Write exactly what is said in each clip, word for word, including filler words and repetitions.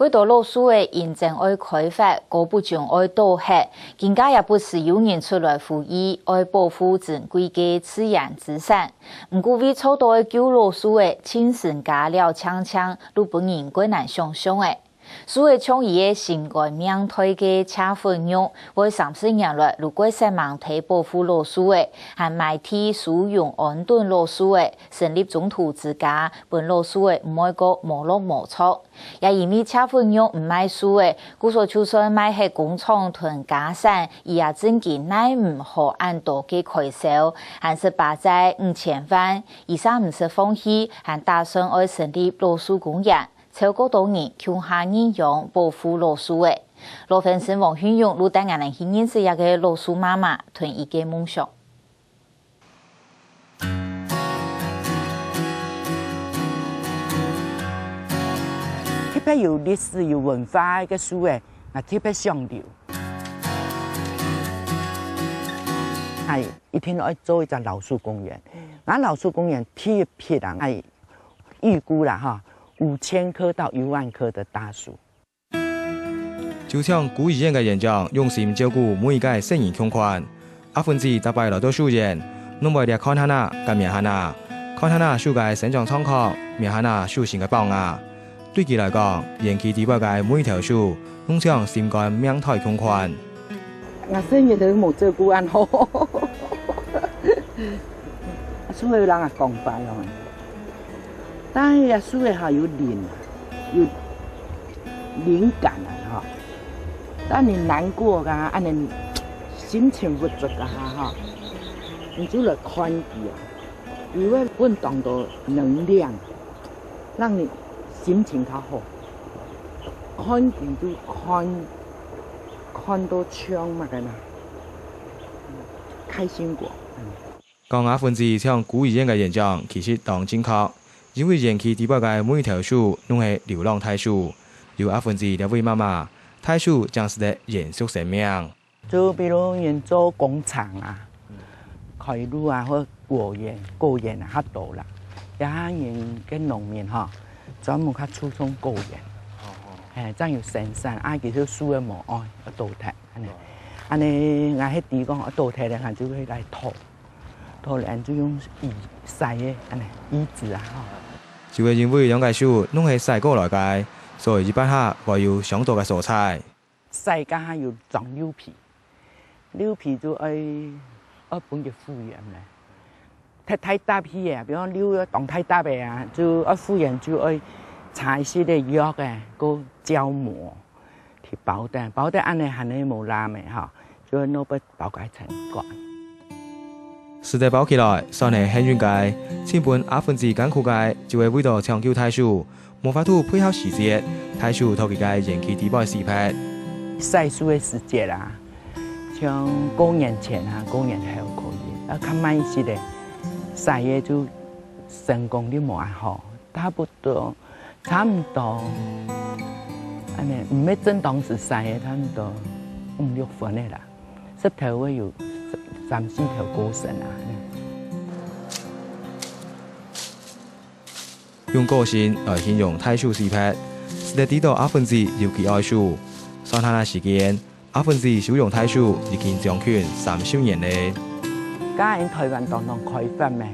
幾多老樹仔因正愛開發，過不久愛倒忒，今下也不時有人出來呼籲，愛保護珍貴个自然資產。毋過為著愛救老樹仔，親身加料淨淨，都分人過難想像仔。樹仔像一個心肝命大个車粉肉，會三十年來都過煞猛地保護老樹仔，還埋地收容安頓老樹仔，成立中途之家，分老樹仔毋會過無落無著。 也因為車粉肉毋賣樹仔，故所就算賣忒工廠同家產，佢也正經奈毋何恁多个開銷，還識巴載五千萬，佢嗄毋識放棄，還打算愛成立老樹公園，招過多人共下認養保護老樹仔。老粉絲黃訓勇就帶𠊎等去認識這個老樹媽媽同佢个夢想。 特別有歷史、有文化个樹仔，𠊎特別想留。𠊎一定愛做一隻老樹公園。𠊎老樹公園第一批啊，𠊎預估啦哈，五千棵到一萬棵的大樹。 就像孤兒院个園長用心照顧每一個細人共款，阿芬姊逐擺來到樹園，攏會來看下仔、感謝下仔，看下仔樹个生長狀況，摸下仔樹身个包仔。對佢來講，園區底背个每一條樹，攏像心肝命大共款。𠊎細人都無照顧恁好，樹會人啊講壞哦。 但係啊，樹仔吼有靈啊，有靈感啊吼。當你難過啊，恁呢心情鬱卒啊吼，你就來看佢啊，佢會分當多能量，讓你心情較好。看佢就看，看到像麼个啦，開心果。嗯。 講阿芬姊像孤兒院个園長，其實當正確，因為園區底背个每一條樹攏係流浪大樹。有阿芬姊這位媽媽，大樹正使得延續生命。就比如人做工廠啊，開路啊，或果園、果園啊，較多啦。這下人个農民吼，專門較注重果園，嘿，正有生產，啊，其實樹仔無愛，愛倒忒，恁呢。恁呢，𠊎係知講愛倒忒咧，𠊎就會來拖。 拖了就用椅，曬个，恁呢，椅子啊，吼。就係因為兩個樹攏係曬過來个，所以一般下會有傷著个所在。曬該下有長溜皮，溜皮就愛，愛分佢復原咧。忒大搭去啊，比方溜到當大搭个啊，就愛復原就愛擦一息个藥个，過膠膜。 去包等，包等恁呢還係無罅个吼，就愛拿去包个成乾。使得包起來，算係幸運个，盡分阿芬姊艱苦个，就係為著搶救大樹，無法度配合時節，大樹在佢个園區底背死忒。曬樹个時節啊，像過年前啊，過年後可以，啊，較慢一息个，曬个就成功率無恁好，差不多 差毋多，恁呢，毋係正當時曬个，差毋多五六分个啦，十頭會有三四頭過身啊。用個性來形容大樹死忒，使得知著阿芬姊有幾愛樹。算下仔時間， 阿芬姊收容大樹已經將近三十年咧。今下台灣當當開發咩，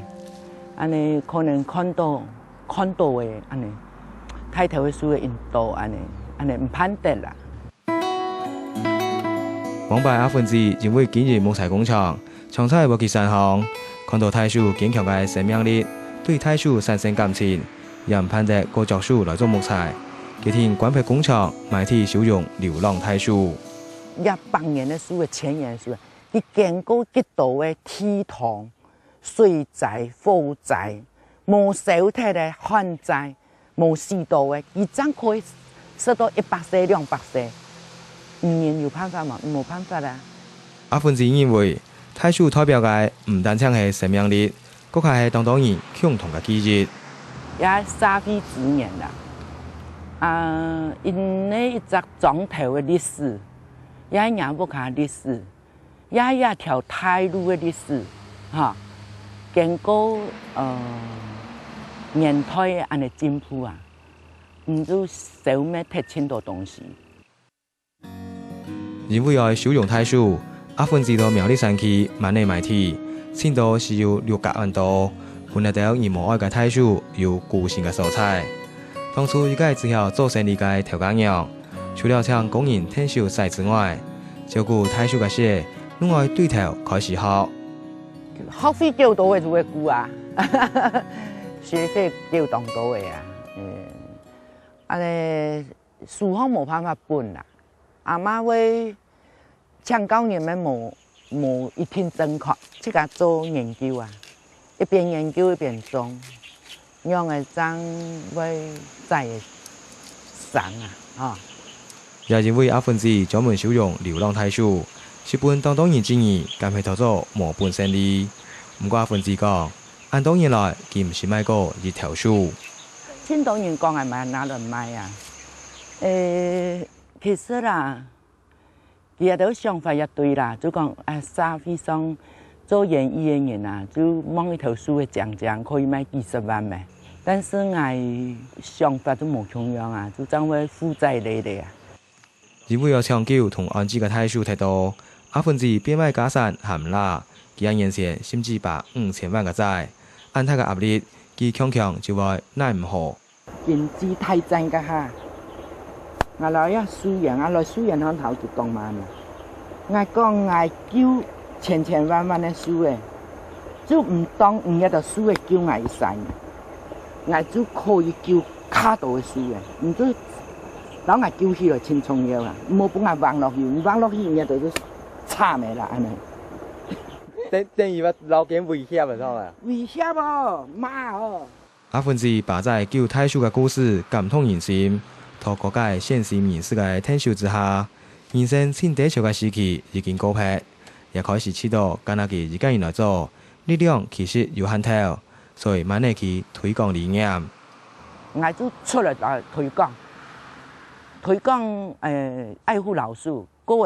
恁呢可能看著，看著个恁呢，大頭个樹个恁多恁呢，恁呢毋盼得啦。往擺阿芬姊因為經營木材工廠，常在會去山項，看著大樹堅強个生命力，對大樹產生感情，也毋盼得過著樹來做木材，決定關閉工廠，買地收容流浪大樹。 這百年个樹仔、千年个樹仔，佢經過幾多个地動、水災、火災，無燒忒个旱災，無死著个，佢正可以食到一百歲、兩百歲。人有辦法無？無辦法啊！阿芬姊認為，大樹代表个毋單淨係生命力， 更加係當多人共同个記憶。也係社會資源啦。啊，因為一隻庄頭个歷史，也係若屋下歷史，也係這條大路个歷史，哈，經過，呃，年代个恁呢進步啊，你就消滅忒盡多東西。因為愛收容大樹，阿芬姊到苗栗山區滿地買地，盡多係有六甲恁多，分這兜人無愛个大樹有居身个所在。當初一個只曉做生理个頭家娘，除了請工人𢯭手徙之外，照顧大樹个事，攏愛對頭開始學。學費較多个就會顧啊，學費較當多个啊，嗯，恁呢 書項無辦法分啦。阿嬤會請教人乜無，無一定正確，自家做研究啊，一邊研究一邊種，仰仔正會栽得生啊，吼。也因為阿芬姊專門收容流浪大樹，就分當多人質疑，敢係討做無本生利。毋過阿芬姊講，恁多年來，佢毋識賣過一頭樹。盡多人講𠊎買拿來賣啊，誒， 其實啦，佢兜想法也對啦，就講，啊，社會上做園藝个人啊，就望一頭樹个靚靚，可以賣幾十萬咩。但是𠊎想法就無共樣啊，就正會負債累累啊。因為愛搶救同安置个大樹忒多，阿芬姊變賣家產還毋罅，幾下年前甚至把五千萬个債，恁大个壓力，佢強強就會耐毋好。 經濟大戰該下，𠊎來這樹園，𠊎來樹園項頭就講嘛呢。𠊎講𠊎救千千萬萬个樹仔，就毋當你這兜樹仔救𠊎一儕，𠊎就可以救較多个樹仔。你就摎𠊎救起來盡重要啊！毋好分𠊎橫落去，你橫落去，你這兜就慘个啦，恁呢。等，等於話摎佢危險了，知道嗎？危險哦，媽哦！ 阿芬姊把債救大樹个故事感動人心，在各界善心人士个𢯭手之下，人生盡低潮个時期已經過忒，也開始試著干焦佢一個人來做，力量其實有限頭，所以慢慢去推廣理念。𠊎就出來來推廣，推廣，呃，愛護老樹，過後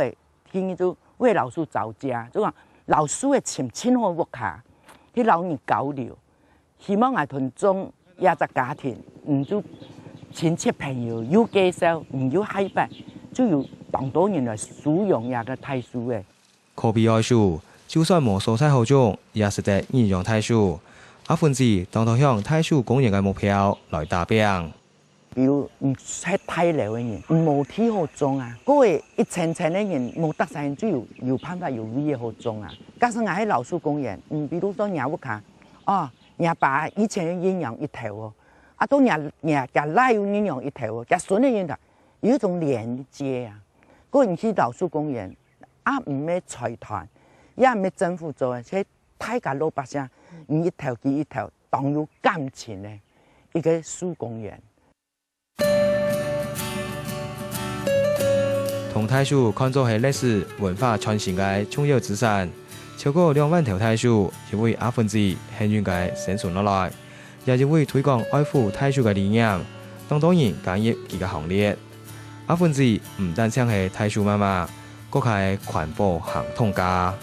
天天就為老樹招架，就講老樹个親，親好屋下，去摎人交流。 希望𠊎同種這隻家庭，嗯，就親戚朋友有介紹，嗯，有下擺，就有當多人來收養這個大樹仔。可比愛樹，就算無所在好種，也使得認養大樹。阿芬姊當多向大樹公園个目標來打拚。 比如你係大樓个人，無地好種啊，過後一層層个人，無逐儕人就有，有辦法有位仔好種啊。假使𠊎係老樹公園，嗯，比如說若屋下，哦，若爸以前有認養一頭哦，啊，到若，若厥倈又認養一頭哦，厥孫仔認頭，有一種連接啊。過後你去老樹公園，啊，毋係財團，也毋係政府做个，係大家老百姓，你一頭佢一頭，當有感情个一個樹公園。 同大樹看做係歷史文化傳承个重要資產，超過兩萬頭大樹因為阿芬姊幸運个生存落來，也因為推廣愛護大樹个理念，當多人加入佢个行列。阿芬姊毋單淨係大樹媽媽，更加係環保行動家。